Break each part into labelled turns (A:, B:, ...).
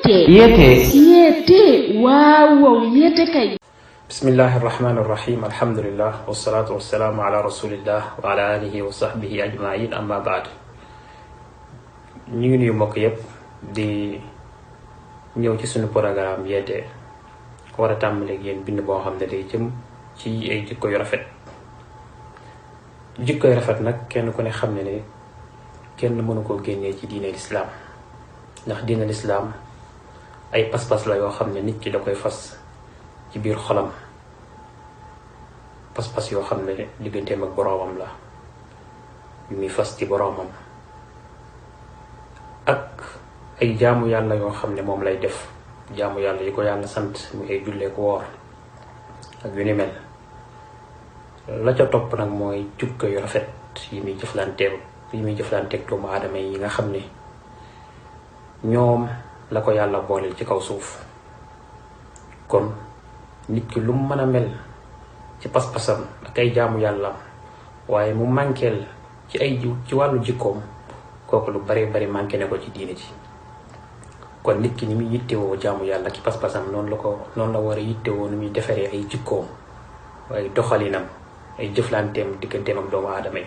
A: Yete wow yete kay.
B: Bismillahi irrahmani irrahim alhamdulillah wassalatu wassalamu ala rasulillah wa ala alihi wa sahbihi ajmain amma baad. ñu ngi nuyu mbokk yépp di ñëw ci suñu programme Yeete war a tàmbali ak yéen bind boo xam ne day jëm ci ay jikko yu rafet. jikko yu rafet nag kenn ku ne xam ne kenn mënu koo génnee ci diine lislaam ndax diine lislaam ay pas-pas la yoo xam ne nit ki da koy fas ci biir xolam, pas-pas yoo xam ne digganteem ak boroomam la yu muy fas ci boroomam, ak ay jaamu yàlla yoo xam ne moom lay def, jaamu yàlla yi ko yàlla sant muy ay jullee ko woor ak yu ni mel. la ca topp nag mooy jukko yu rafet yi muy jëflanteeg doomu aadama yi nga xam ne ñoom la ko yàlla booleel ci kaw suuf. kon nit ki lu mu mën a mel ci pas-pasam ak ay jaamu yàlla, waaye mu mànkeel ci wàllu jikkoom, kooku lu bari manqué ne ko ci diine ji. kon nit ki ni muy yittewoo jaamu yàlla ci pas-pasam noonu la war a yittewoo ni muy defaree ay jikkoom, ay doxalinam, ay jëflanteem digganteem ak doomu aadama yi.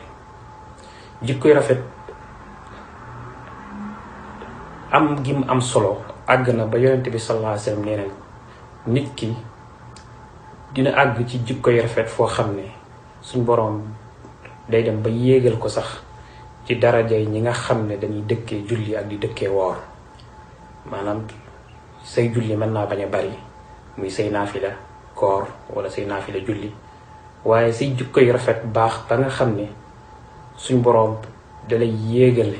B: jikkoy rafet am gi mu am solo àgg na ba yonente bi sallallahu alayhi wasallam nee na nit ki dina àgg ci jikkoy rafet foo xam ne suñ boroom day dem ba yéegal ko sax ci darajay ñi nga xam ne dañuy dëkkee julli ak di dëkkee woor. maanaam say julli mën naa bañ a bari, muy say naafila koor wala say naafila julli, waaye say jikkoy rafet baax ba nga xam ne suñ boroom dalay yéegale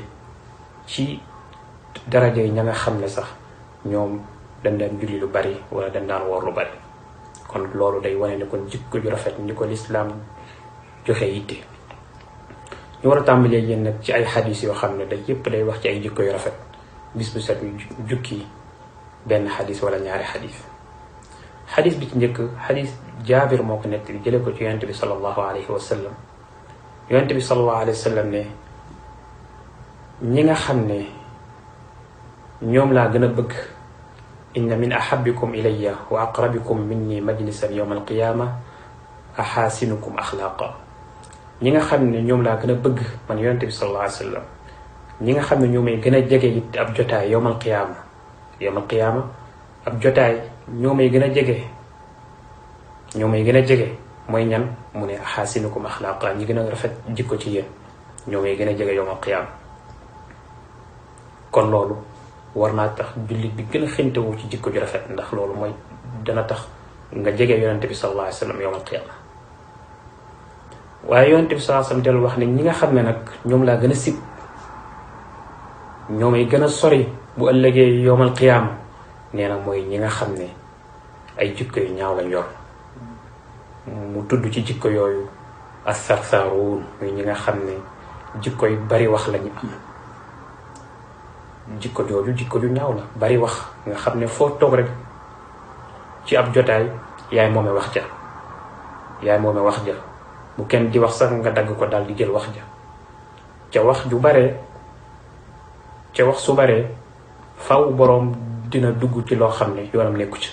B: ci daraja yi ña nga xam ne sax ñoom dañ daan julli lu bari wala dañ daan woor lu bari. kon loolu day wane ne kon jikko ju rafet ni ko lislaam joxe yitte. ñu war a tàmbalee yéen nag ci ay xadis yoo xam ne day wax ci ay jikko yu rafet. bis bu set jukki benn xadis wala ñaari xadis. xadis bi ci njëkk xadis jaabir moo ko nettali jële ko ci yonent bi sallallahu alayhi wa sallam. yonent bi sallallahu alayhi wa sallam ne ñi nga xam ne ñoom laa gën a bëgg, inna min ahabbikum ilayya wa aqrabikum minni majlisan yawma alqiyama axaasinukum axlaaqa. ñi nga xam ne ñoom laa gën a bëgg man yonent bi sallallahu alayhi wa sallam, ñi nga xam ne ñoo may gën a jege it ab jotaay yawmal qiyaama ab jotaay ñoo may gën a jege mooy ñan mu ne axaasinukum axlaaqa, ñi gën a rafet jikko ci yéen ñoo may gën a jege yawmal qiyaama. kon loolu war naa tax jullit bi gën a xintewu ci jikko ju rafet, ndax loolu mooy dana tax nga jege yonente bi sallallahu alayhi wa sallam yawmal qiyaama. waaye yonente bi sallallahu alayhi wa sallam dellu wax ne ñi nga xam ne nag ñoom laa gën a sib, ñoo may gën a sori bu ëllëgee yawmal qiyaama, nee na mooy ñi nga xam ne ay jikko yu ñaaw lañ yor. mu tudd ci jikko yooyu as-sarsaaruun, muy ñi nga xam ne jikko yu bari wax lañu am. jikko jooju jikko ju ñaaw la, bari wax, nga xam ne foo toog rek ci ab jotaay yaay moome wax ja bu kenn di wax sax nga dagg ko daal di jël wax ja. ca wax su baree faw boroom dina dugg ci loo xam ne yoonam nekku ci.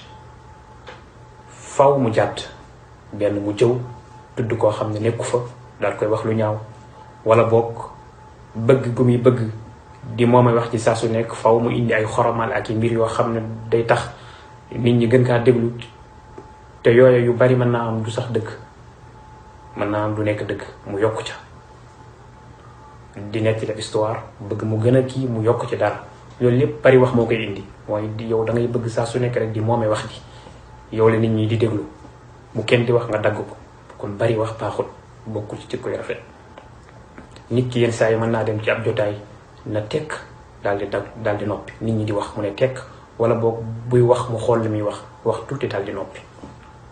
B: faw mu jàdd, benn mu jëw tudd koo xam ne nekku fa daal koy wax lu ñaaw, wala boog bëgg gu muy bëgg di moomay wax ci saa su nekk faw mu indi ay xoromal ak i mbir yoo xam ne day tax nit ñi gën kaa déglu, te yooyu yu bari mën naa am du sax dëgg, mën naa am du nekk dëgg, mu yokk ca di netti la histoire bëgg mu gën a kii mu yokk ci dara. loolu lépp bari wax moo koy indi, mooy yow da ngay bëgg saa su nekk rek di moomee wax ji, yow la nit ñi di déglu, bu kenn di wax nga dagg ko. kon bari wax baaxul, bokkul ci jikko yu rafet. nit ki yenn saa yi mën naa dem ci ab jotaay na tekk daal di noppi, nit ñi di wax mu ne tekk, wala boog buy wax mu xool li muy wax tuuti daal di noppi.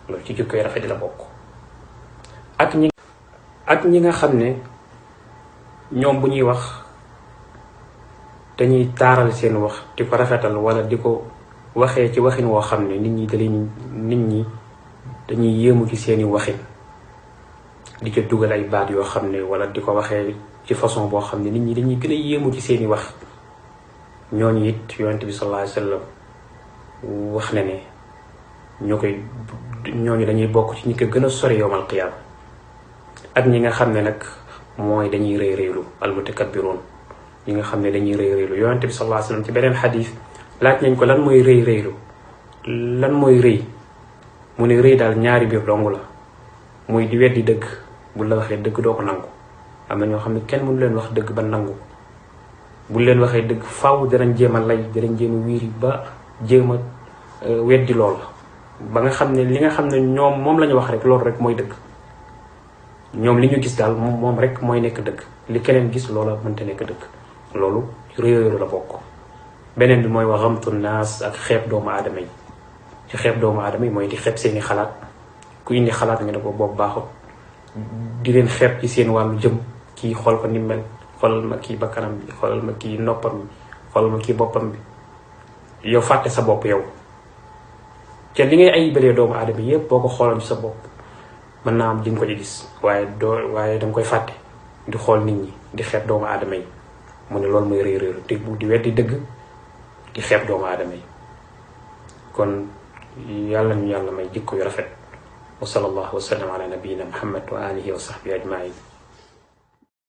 B: loolu ci jikko yu rafet la bokk. ak ñi nga xam ne ñoom bu ñuy wax dañuy taaral seen wax di ko rafetal, wala di ko waxee ci waxin woo xam ne nit ñi dañuy yéemu ci seeni waxin, di ca dugal ay baat yoo xam ne, wala di ko waxee ci façon boo xam ne nit ñi dañuy gën a yéemu ci seeni wax. ñooñu it yonent bi sallallahu alayhi wa sallam wax na ne ñooñu dañuy bokk ci ñi ko gën a sori yowmal qiyaama ak ñi nga xam ne nag mooy dañuy rëy rëylu almutakabbiroon ñi nga xam ne dañuy rëy rëylu yonente bi sallallahu alayhi wasallam ci beneen xadis laaj nañ ko lan mooy rëy rëylu lan mooy rëy mu ne rëy daal ñaari biir dong la muy di weddi dëgg bu la waxee dëgg doo ko nangu am na ñoo xam ne kenn mënu leen wax dëgg ba nangu bu leen waxee dëgg faaw danañ jéem a lay danañ jéem a wiiri ba jéem a weddi lool ba nga xam ne li nga xam ne ñoom moom la ñu wax rek loolu rek mooy dëgg ñoom li ñu gis daal moom rek mooy nekk dëgg li keneen gis loola mënta nekk dëgg loolu réeru la bokk. beneen bi mooy wa xamtu naas ak xeeb doomu aadama yi ci xeeb doomu aadama yi mooy di xeeb seeni xalaat ku indi xalaat nga ne ko boobu baaxut di leen xeeb ci seen wàllu jëm kii xool ko ni mel xoolal ma kii bakkanam bi xoolal ma kii noppam bi xoolal ma kii boppam bi yow fàtte sa bopp yow te li ngay ayibalee doomu aadama yépp boo ko xooloon ci sa bopp mën naa am di nga ko ci gis waaye danga koy fàtte di xool nit ñi di xeeb doomu aadama yi mu ne loolu mooy réeréeru te bu di weddi dëgg di xeeb doomu aadama yi kon yàlla ñu yàlla may jikko yu rafet wa sallallahu wa sallam ala nabiyyina muhammad wa alihi wa sahbihi ajmain